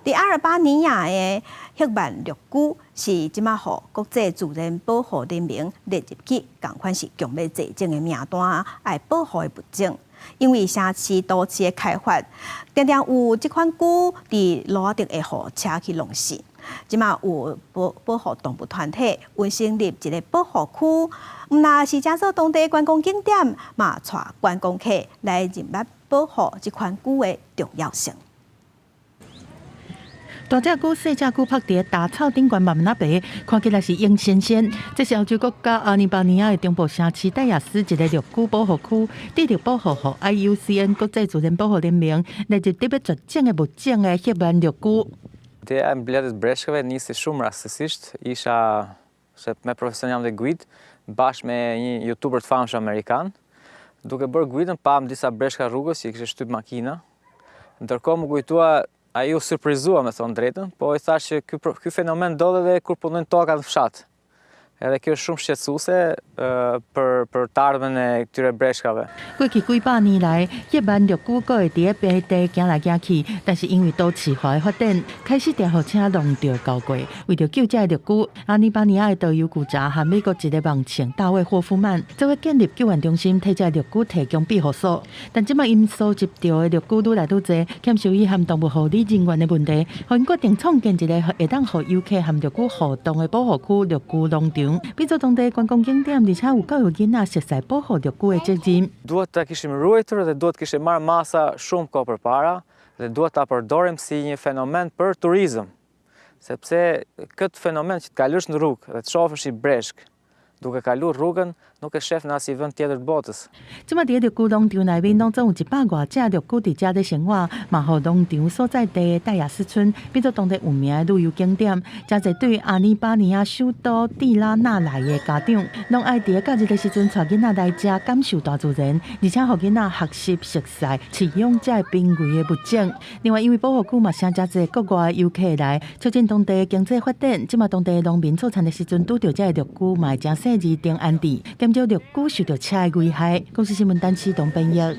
佇阿爾巴尼亞的赫曼綠龜是這馬予國際自然保護聯盟列入去仝款是強欲絕種的名單，愛保護的物種。因為城市都市的開發，定定有這款龜佇路仔頂會予車去弄死。這馬有保保護動物團體𪜶成立一个保護區，毋但是成做當地觀光景點，嘛帶觀光客來認捌保護這款龜的重要性。大隻龜、細隻龜趴佇大草頂懸慢慢仔爬，看起來是閒仙仙。這是歐洲國家阿爾巴尼亞的中部城市戴亞斯一个綠龜保護區，致力保護予 IUCN 國際自然保護聯盟列入欲絕種的物種的赫曼綠龜。 Ideja e mbledhjes breshkave nisi shumë rastësisht, isha se me profesion jam dhe guid, bashkë me një youtuber të famshëm amerikan. Duke bërë guidën, pam disa breshka rrugës që i kishte shtyp makina. Ndërkohë më kujtua, ai u surprizua me thonë drejtën, po i thash që ky fenomen ndodh edhe kur punojnë toka në fshat. Edhe kjo është shumë shqetësuese për të ardhmen e këtyre breshkave. 過去幾百年來，赫曼綠龜閣會佇咧平地行來行去，但是因為都市化的發展，開始定予車弄著鉤過。為著救這个綠龜，阿爾巴尼亞的導遊古扎和美國一个網紅大衛霍夫曼做伙建立救援中心，替這个綠龜提供庇護所。但這擺𪜶收集著的綠龜愈來愈濟，欠獸醫和動物護理人員的問題，予𪜶決定創建一个會當予遊客和綠龜互動的保護區——綠龜農場。變做當地觀光景點，而且有教育囡仔熟悉保護綠龜的責任。 Duhet ta kishim ruajtur dhe duhet kishim marrë masa shumë kohë përpara dhe duhet ta përdorim si një fenomen për turizëm. Sepse këtë fenomen që të kalosh në rrugë dhe të shohësh një breshk duke kalu rrugën, nuk e shef në asnjë vend tjetër të botës. 這擺佇綠龜農場內面，攏總有100外隻綠龜佇遮咧生活，嘛予農場所在地的戴亞斯村變做當地有名的旅遊景點。誠濟對阿爾巴尼亞首都蒂拉納來的家長，攏愛佇咧假日的時陣帶囡仔來遮感受大自然，而且予囡仔學習熟悉飼養這个瀕危的物種。另外，因為保護區嘛，誠濟國外遊客來，促進當地經濟發展。這擺當地農民做田的時陣，拄著這个綠龜嘛會誠細膩定安置，減少綠龜受著車的危害。公視新聞陳啟東編譯。